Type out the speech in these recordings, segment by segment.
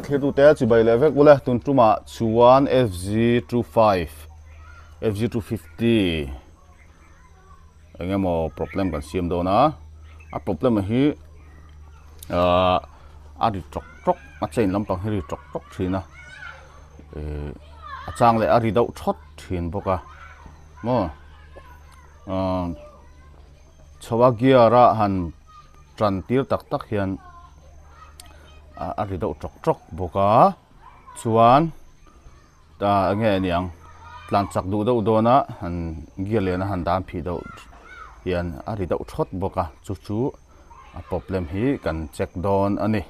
Thlirtute chibai leh vek ule tun tumah chuan FG25 FG250 eng emaw problem kan siam dawn a a problem hi ahh a ri tawk tawk a chain lampang hi a ri tawk tawk thin a ihh a chang leh a ri deuh thawt thin bawk a maw ahh chho a gear a han tan tir tak tak hian a ri deuh tawk tawk bawk a chuan ah eng nge aniang tlan chak duh deuh dawn a han gear lian a han dan phih deuh hian a ri deuh thawt bawk a chu chu a problem hi kan check dawn a ni.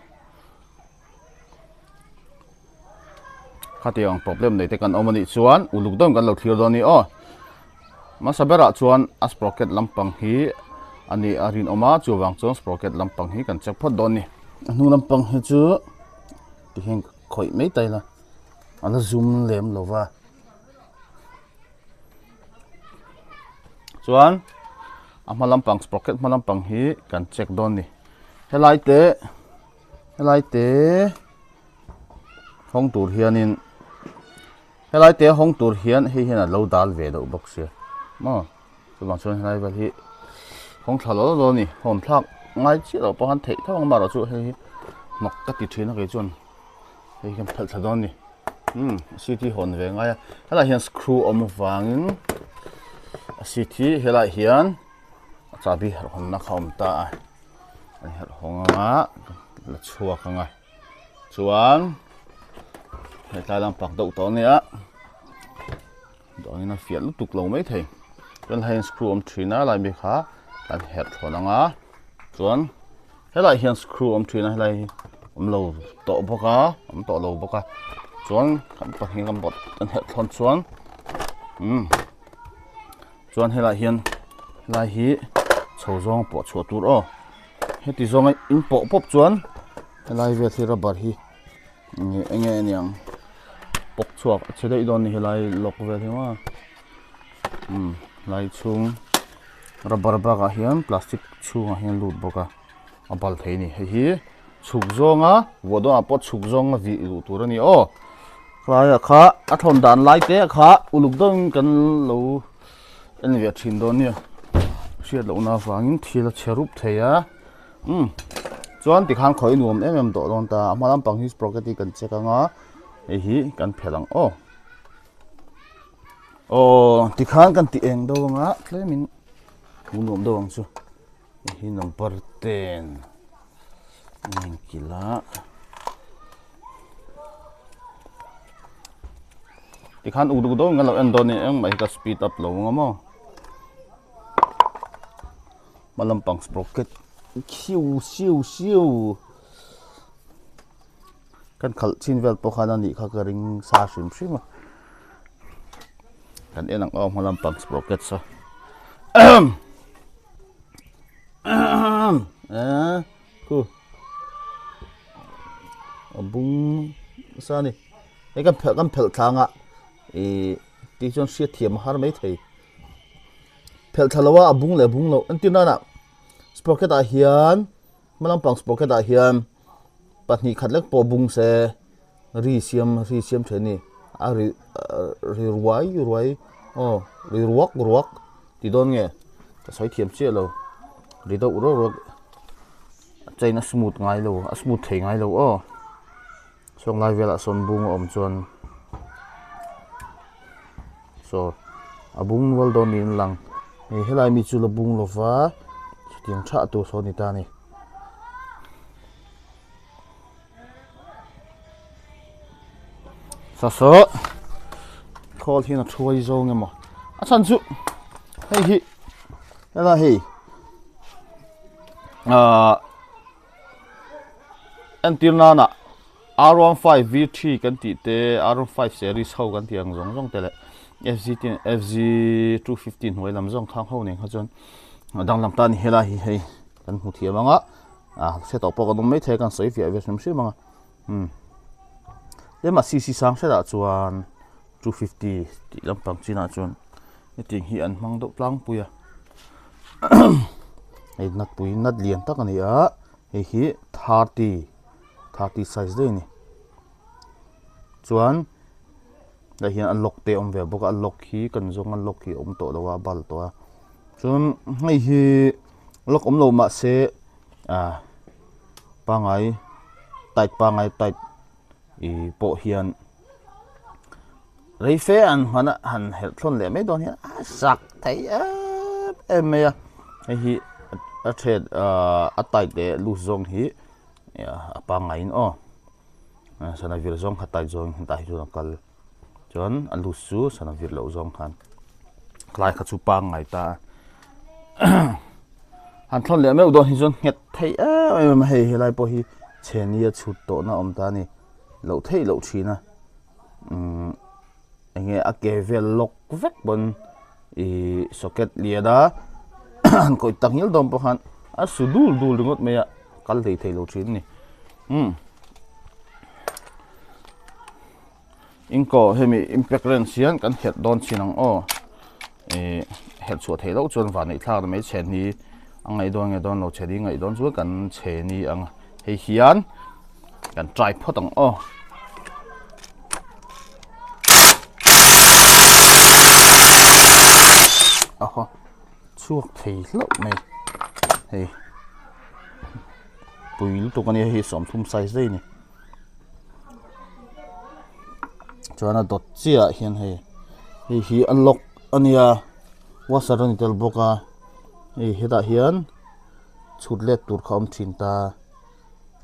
Khatiang problem nei te kan awm anih chuan uluk deuhin kan lo thlir dawn a ni aw. Hmasa berah chuan a sprocket lampang hi a nih a rinawm a chuvang chuan sprocket lampang hi kan check phawt dawn a ni. A hnung lampang hi chu tihian ka khawih mai ta ila a la zum lem lo va. Chuan a hma lampang sprocket hma lampang hi kan check dawn a ni. Helai te helai te hawng tur hianin helai te hawng tur hian hei hian a lo dal ve deuh bawk sia maw chuvang chuan helai vel hi hawng thla lo lo a ni hawn thlak ngai chiah loh pawh khan theih tho ang amaherawhchu hei hi hnawk ka ti thin a kei chuan hei hi kan phelh thla dawn a ni umm seat hi hawn ve ngai a helaiah hian screw awm avangin a seat hi helaiah hian a chahbi hawnna kha a awm ta a. An herh hawng anga la chhuak anga chuan hetlai lam pak deuh tawh ania dawngin a fiah lutuk lo mai thei chuan hei screw awm thin a lai mi kha kan herh thlawn anga chuan helaiah hian screw awm thin a helai hi awm lo tawh bawk a awm tawh lo bawk a chuan kan pahnih kan bawt kan herh thlawn chuan umm. Chuan helaiah hian helai hi chho zawng pawh chhuah tur aw heti zawnga in pawh pawp chuan helai vel hi rubber hi eng nge aniang pawk chhuak a che daih dawn a ni helai lock vel hi maw umm helai chhung rubber bakah hian plastic chhungah hian lut bawk a a bal thei a ni hei hi chhuk zawnga vuah dawnah pawh chhuk zawnga vih luh tur a ni aw khaia kha a thawn dan lai te kha uluk deuhin kan lo en ve thin dawn nia hriat lohna avangin thil a chhe rup thei a umm chuan tikhan khawi nuam em em tawh dawn ta a hma lampang hi sprocket hi kan check anga hei hi kan phelh ang aw aw tikhan kan ti eng deuh anga tlemin hmuh nuam deuh ang chu. Hei hi number 10 engkila tikhan uk duk dawn kan lo en dawn ni engmah hi ka speed up lo ang maw hma lampang sprocket khiu siu siu kan khalh chin vel pawh khan a nih kha ka ring sa hrim hrim a kan en ang aw hma lampang sprocket saw Khu a bung nasa a ni hei kan phelh kan phelh thlang a ih tih chuan hriat thiam a har mai thei phelh thla lo a a bung leh bung loh entir nana sprocket ah hian hma lampang sprocket ah hian pahnih khat lek pawh bung se ri siam ri siam thin a ni a ri ri ruai ruai aw ri ruak ruak ti dawn nge ka sawi thiam chiah lo ri deuh ruak ruak a chain a smooth ngai lo a smooth thei ngai lo aw sawn lai velah sawn bung a awm chuan saw a bung nual dawn niin a lang hei helai mi chu la bung lo va chutiang thah tur sawn a ni ta a ni. Sasaw khawl hian a thuai zawng emaw a chhan chu hei hi helai hei ahh entir nana R one five V three kan tih te R one five series ho kan tih ang zawng zawng te leh F Z ten F Z 250 hnuai lam zawng khang ho nen kha chuan a danglam ta a ni helai hi hei kan hmu thiam ang a. Ah hre tawh pawh kan awm maithei a kan sawi fiah ve hrim hrim ang a umm tlema cc sang hretah chuan 250 tih lampang chinah chuan hetiang hi an hmang deuh tlangpui a hei nut pui nut lian tak a ni a hei hi 30 30 size daih a ni. Chuan tah hian a lock te a awm ve bawk a a lock hi kan zawng a lock hi a awm tawh lo a a bal tawh a chuan hei hi lock awm lo mahse ah pangai tight pangai tight ih pawh hian rei fe an hman a han herh thlawn leh mai dawn hian a sak thei em em mai a hei hi a then ah a tight leh loose zawng hi a pangaiin aw. Sana vir zawng kha tight zawng in tah hi chuan a kal chuan a loose chu sana vir loh zawng khan tlai kha chu pangngai ta a han thlawn leh meuh dawn hi chuan nghet theih em em a hei helai pawh hi chheni a chhut tawhna a awm ta a ni loh theih loh thin a umm eng nge a ke vel lawk vek pawn ihh socket lian a han kawih tak ngial dawn pawh khan a su dul dul ringawt mai a kal hlei thei lo thin a ni umm inkaw hemi impact wrench hian kan herh dawn chin ang aw ihh herh chhuah theih loh chuan van neih thlak mai chhe ni a ngaih dawn nge dawn lo chhe ni ngaih dawn chuan kan chhe ni ang hei hian kan try phawt ang aw. Aha chhuak thei hlauh mai hei pui lutuk a nia hei sawmthum size daih a ni chuan a dawt chiah ah hian hei hei hi a lock a nia washer a ni tel bawk a hei hetah hian chhut let tur kha a awm thin ta.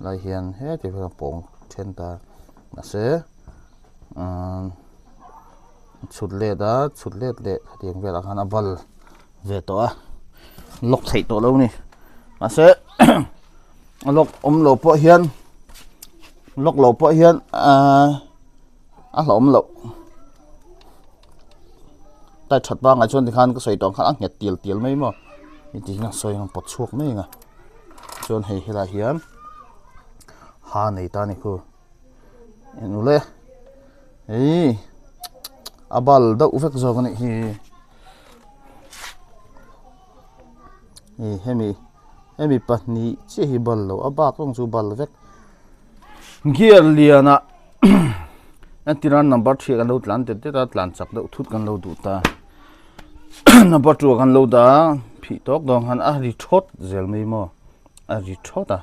Lai hian heti hian a pawng then ta mahse umm chhut let a chhut let leh hetiang velah khan a bal ve tawh a lock theih tawh lo a ni mahse a lock awm lo pawh hian lock lo pawh hian ahh a hlauhawm loh tight that pangngai chuan tikhan ka sawi tawh ang khan a nghet tial tial mai maw heti hian a sawi ang pawt chhuak mai ang a. Chuan hei helai hian ha nei ta a ni khu eng le hei a bal deuh vek zawk a nih hi hei hemi hemi pahnih chiah hi bal lo a bak rawng chu bal vek gear lian ah entir a number three ah kan lo tlan tet tet a tlan chak deuh thut kan lo duh ta. Number 2 ah khan lo dah a phih tawk dawn khan a ri thawt zel mai maw a ri thawt a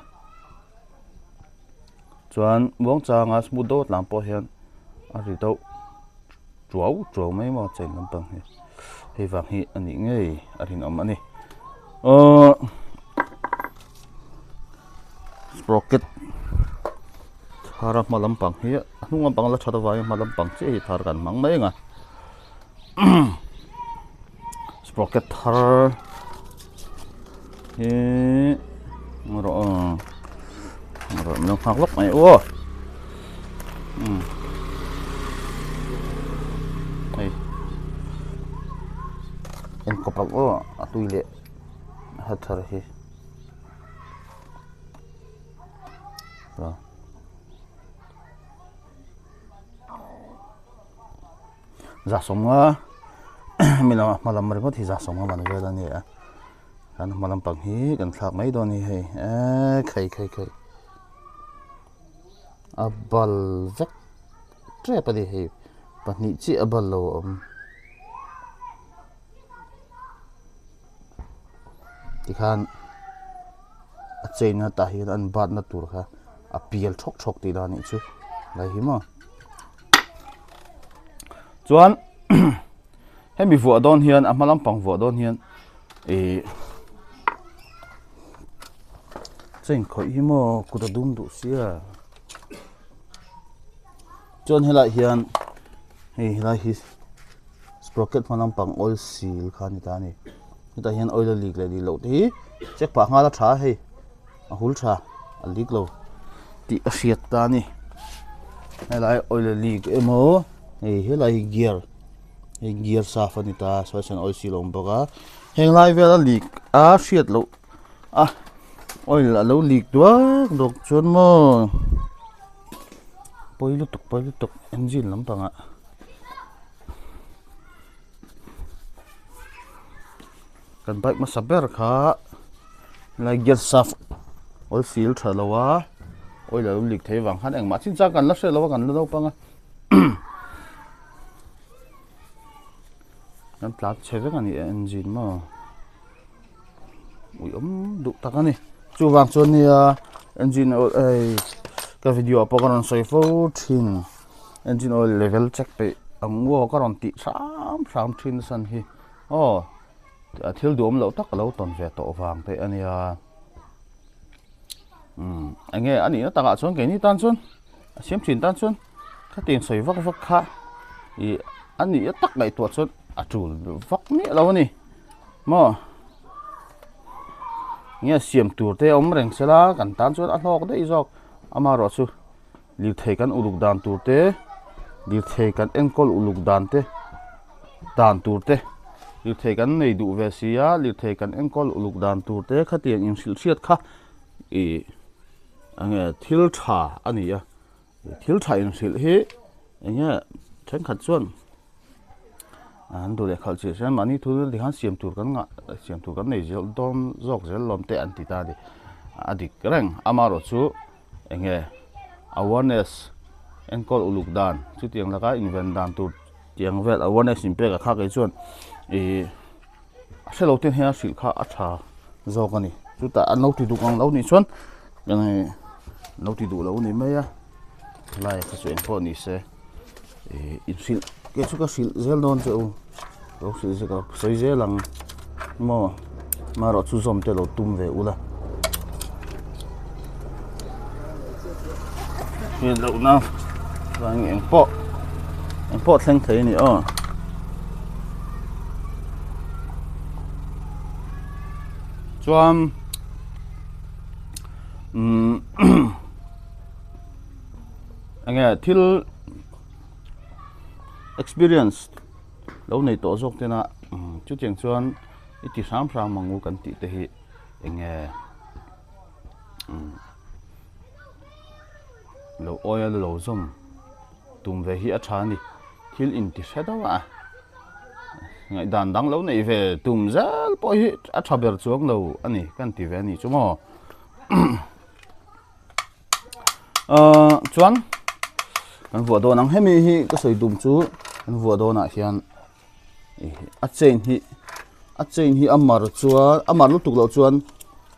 chuan muang changa smooth deuh tlang pawh hian a ri deuh tuau tuau mai maw chain lampang hi hei vang hi a nih ngei a rinawm a ni aww sprocket thar a hma lampang hi a hnung lampang la that avangin hma lampang chiah hi thar kan hmang mai ang a. Sprocket thar hi rawh aw rawh min lo nghak lawk mai aw hei enkawp ang aw a tui leh a thar hi. Za sawmnga mi lamah hma lam ringawt hi za sawmnga man vel a ni a kan hma lampang hi kan thlak mai dawn a ni hei eee khai khai khai a bal vek tep a ni hei pahnih chiah a bal lo a awm tikhan a chain a tah hian an batna tur kha a pial thawk thawk tih dan a nih chu lai hi maw. Chuan hemi vuah dawn hian a hma lampang vuah dawn hian ih chain khawih hi maw kut a dum duh sia chuan helaiah hian hei helai hi sprocket hma lampang oil seal kha a ni ta a ni hetah hian oil a leak leh leak loh te hi check pah nghal a tha a hei. A hul tha a leak lo tih a hriat ta a ni helai oil a leak emaw hei helai hi gear hei gear saf a ni ta sawi sawn oil seal a awm bawk a heng lai vel a leak a hriat loh a oil a lo leak duak duak chuan maw pawi lutuk pawi lutuk engine lampangah. Kan bike hmasa ber kha lai gear shaft oil seal tha lo a oil a lo leak thei vang khan engmah chin chang kan la hre lo a kan la naupang a. Kan tlan chhe vek a ni e engine maw ui awm duh tak a ni chuvang chuan nia engine oil ei ka video ah pawh ka rawn sawi fo thin engine oil level check peih ang u aw ka rawn tih hram hram thin a san hi aw thil duhawm loh tak a lo tawn ve tawh vang te a nia umm eng nge a nihna takah chuan keini tan chuan. A siam thin tan chuan khatiang sawi vak vak kha ih a nih tak ngaihtuah chuan a tul vak miah lo a ni maw nge siam tur te a awm reng sela kan tan chuan a hlawk daih zawk amaherawh chu lirthei kan uluk dan tur te lirthei kan enkawl uluk dan te dan tur te lirthei kan nei duh ve si a lirthei kan enkawl uluk dan tur te khatiang inhrilh hriat kha ih. Enge thil tha a ni a, thil tha inhrilh hi enge thenkhat chuan an duh leh khalh chiah chuan mahni thu ti khan siam tur kan ngah siam tur kan nei zel dawn zawk zel lawm te an ti ta a ni a dik reng amaherawh chu enge awareness enkawl uluk dan chutiang laka inven dan tur tiang vel awareness inpek a kha kei chuan ih. A hre lo ten hian a hrilh kha a tha zawk a ni chutah an lo ti duh ang lo nih chuan eng lo ti duh lo a ni mai a helai kha chu eng pawh ni se ih inhrilh kei chu ka hrilh zel dawn che u lo hrilh zel ka sawi zel ang maw amaherawh chu zawm te lo tum ve ula hriat loh na chuan eng pawh eng pawh thleng thei a ni aw. Chuan umm enge thil experience lo nei tawh zawk tena chutiang chuan i ti hram hram ang u kan tih te hi enge lo awi a lo zawm tum ve hi a tha a ni thil inti hre deuh a ngaihdan dang lo neih ve tum zel pawh hi a tha ber chuang lo a ni kan ti ve a ni chu maw ahh chuan kan vuah dawn ang hemi hi ka sawi tum chu kan vuah dawnah hian. A chain hi a chain hi a mar chuan a mar lutuk loh chuan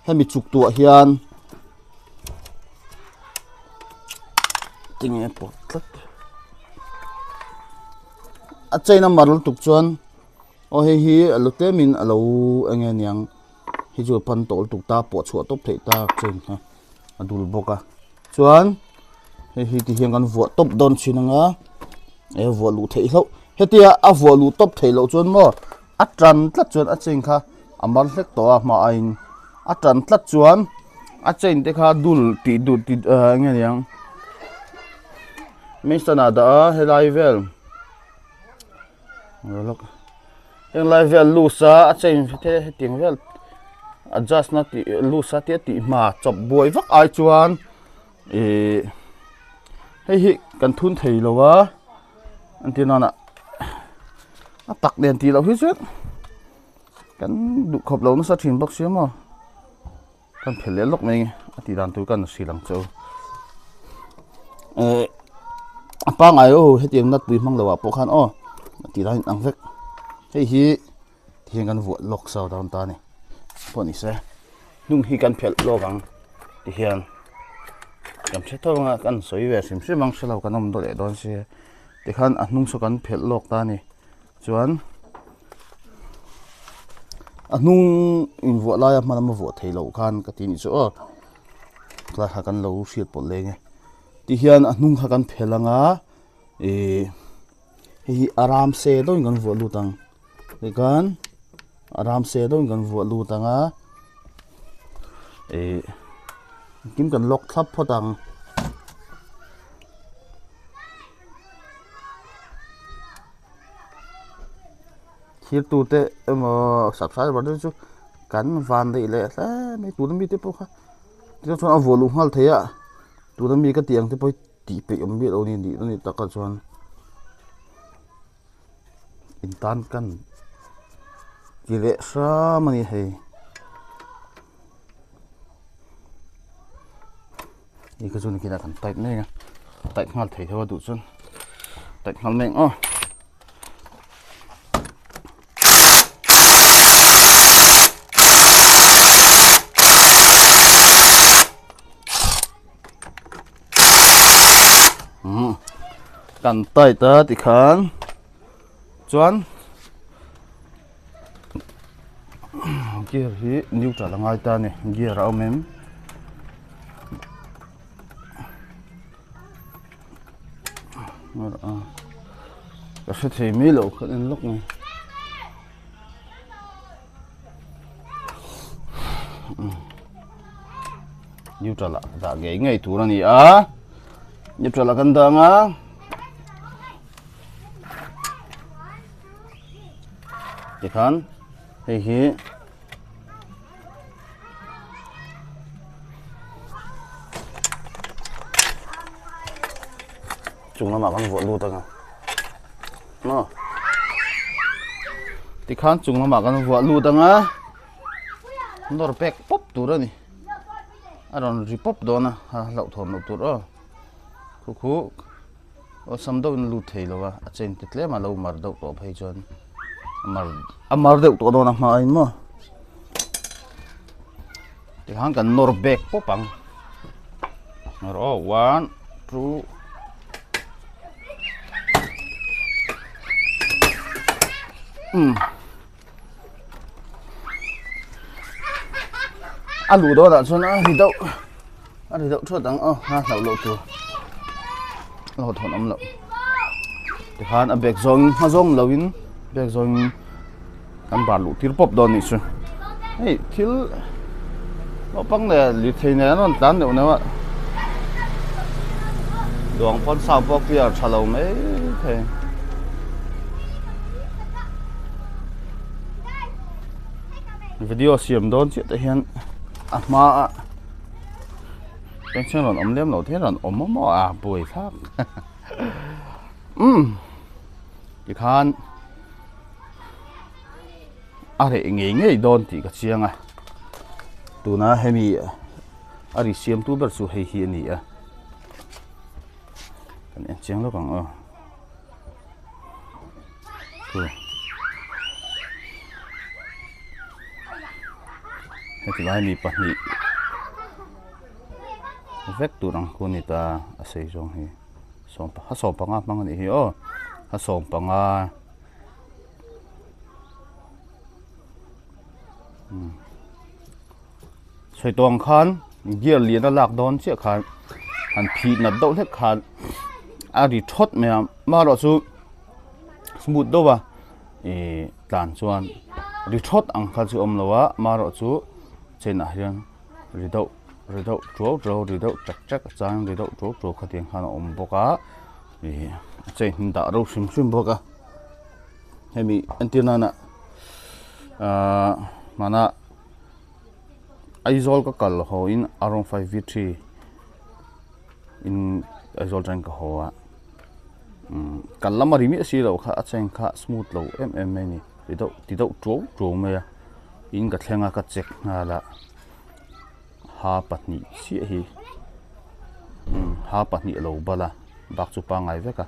hemi chuk tuah hian tinge pawt tlat a chain a mar lutuk chuan aw hei hi a lu tlem in a lo eng nge niang hei chu a pan tawh lutuk ta pawh chhuah tawp theih ta chain kha a dul bawk a chuan. Hei hi ti hian kan vuah tawp dawn thin ang a e vuah luh theih hlauh hetia a vuah luh tawp theih loh chuan maw a tan tlat chuan a chain kha a mar hlek tawh a hma aiin a tan tlat chuan a chain te kha dul tih duh tih ah eng nge niang main stand ah dah a helai vel henglai vel loose a a chain te hetiang vel adjust na tih loose a tia tih hma chawp buai vak ai chuan. Ihh hei hi kan thun thei lo a an tih nana a tak nen tih loh hi chuan kan duh khawp lo nasa thin bawk sia maw kan phelh leh lawk mai a tih dan tur kan hrilh ang che u eh a pangngai aw hetiang nut pui hmang lo ah pawh khan aw a tih dan in ang vek hei hi tihian kan vuah lawk sa dawn ta a ni pawh ni se. Hnung hi kan phelh lawk ang ti hian kan hre tho anga kan sawi ve hrim hrim ang hrelo kan awm dawh leh dawn sia tikhan a hnung saw kan phelh lawk ta a ni chuan a hnung invuah laia hma lama vuah theih loh khan ka ti nih chu aw tlai kha kan lo hriat pawlh leng e tihian a hnung kha kan phelh anga ihh hei hi a ram se deuhin kan vuah lut ang tikhan. A ram se deuhin kan vuah lut ang a ih engkim kan lock thlap phawt ang. Thirtu te emaw subscriber te chu kan van daih leh hle mai tuna mite pawh kha tichuan chuan a vuah luh nghal thei a tuna mi ka tih ang te pawh hi tih peih awm miah lo a ni nih na takah chuan. In tan kan ti leh hram a ni hei hei ka chu nikin ah kan type mai ang a type nghal thei deuh a duh chuan. Tight nghal mai ang aw. Kan tight a tikhan chuan gear hi neutral a ngai ta a ni gear a awm em. Ka hre thei mai loh kha en lawk mai. Neutral ah dah ngei ngei tur a ni a neutral ah kan dah ang a. Tikhan hei hi Chung lamah kan vuah lut anga maw tikhan chung lamah kan vuah lut anga nawr pek pawp tur a ni a rawn ri pawp dawn a ha hlauhthawn loh tur aw khu khu awlsam deuhin a lut thei lo a a chain te tlem a lo mar deuh tawh phei chuan a mar a mar deuh tawh dawn a hmain maw tikhan kan nawr bek pawp ang nawr aw one two um a luh dawn ah chuan a ri deuh a ri deuh thuat ang aw a hlauh loh tur a hlauhthawn awm loh tikhan a bag zawng hma zawng lo in bag zawng in kan bar luh tir pawp dawn anih chu hei thil naupang leh lirthei nen an rawn tlan deuh neuh a duang pawn sound pawh clear tha lo mai thei. Video siam dawn chiah te hian a hma a pension rawn awm lem lo te rawn awm maw maw a buai thlak umm tikhan a reh ngei ngei dawn tih ka chiang a tuna hemi a ri siam tu ber chu hei hi a ni a kan en chiang lawk ang aw. Heti lai mi pahnih vek tur ang khu a ni ta a sei zawng hi sawm a sawmpanga hmang a nih hi aw a sawmpanga sawi tawh ang khan gear lian a lak dawn chiah khan han phih nat deuh hlek khan a ri thawt mai a amaherawh chu smooth deuh a ih tlan chuan ri thawt ang kha chu a awm lo a amaherawh chu chain ah hian ri deuh ri deuh tuau tuau ri deuh chak chak a chang ri deuh tuau tuau khatiang khan a awm bawk a ih chain hi dah ro hrim hrim bawk a hemi entir nana ahh hmana. Aizawl ka kal haw in around 5v3 in Aizawl atangin ka haw a umm kal lam a ri miah si loh kha a chain kha smooth lo em em mai a ni ti deuh ti deuh tuau tuau mai a in ka thleng a ka check nghal a ha pahnih chiah hi umm ha pahnih a lo bal a bak chu pangngai vek a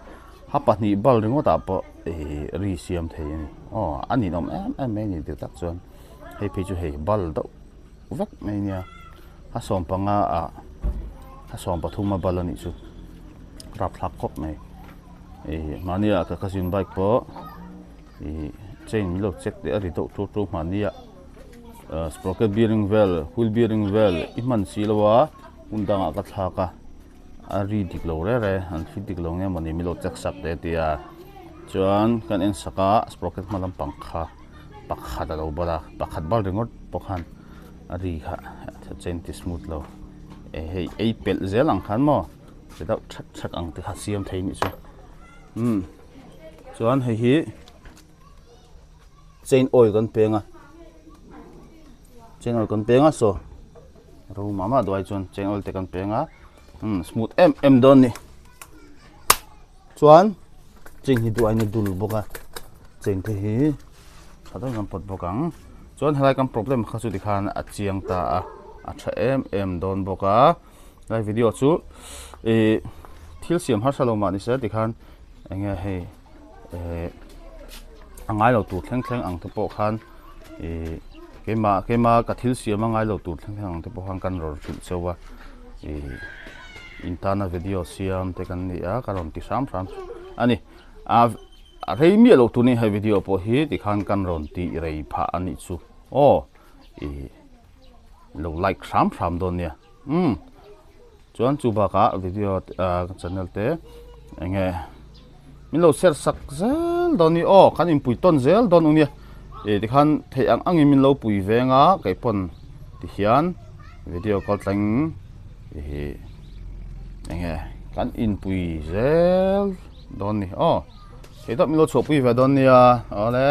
ha pahnih bal ringawt ah pawh ih ri siam thei a ni aw a ninawm em em mai a ni dik tak chuan. Hei phei chu hei bal deuh vek mai nia a sawmpanga ah a sawmpathum a bal a nih chu rapthlak khawp mai ih mahni ah ka cousin bike pawh ih chain min lo check teh a ri deuh ṭu ṭu mahni ah ah sprocket bearing vel wheel bearing vel i hman si lo a hmun dangah ka thlak a a ri dik lo reng reng an fit dik lo nge mawni min lo check sak teh a ti a chuan kan en sak a sprocket hma lampang kha. Pakhat a lo bal a pakhat bal ringawt pawh khan a ri kha chain ti smooth lo eh hei ei pelh zel ang khan maw ti deuh that that ang te kha siam thei nih chu umm chuan hei hi chain oil kan peng a chain oil kan peng a saw ro mah mah duai chuan chain oil te kan peng a umm smooth em em dawn a ni. Chuan chain hi duh aiin a dul bawk a chain te hi tha deuhin kan pawt bawk ang chuan helai kan problem kha chu tikhan a chiang ta a a tha em em dawn bawk a helai video chu ih thil siam harsa lo mah ni se tikhan. Enge hei eh a ngai lo tur thleng thleng ang te pawh khan ih keimah keimah ka thil siam a ngai lo tur thleng thleng ang te pawh khan kan rawn hrilh cheu a ih in tana video siam te kan ni a ka rawn ti hram hram a ni a a rei miah loh tur ni hei video pawh hi tikhan kan rawn tih rei phah a nih chu aw ih lo like hram hram dawn nia umm. Chuan chu bakah video channel te enge min lo share sak zel dawn ni aw kan inpui tawn zel dawn u nia ih tikhan theih ang angin min lo pui veng a kei pawn tihian video call thleng ih enge kan inpui zel dawn ni aw kei tawp min lo chhuahpui ve dawn nia awle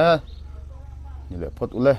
ni leh phawt ule.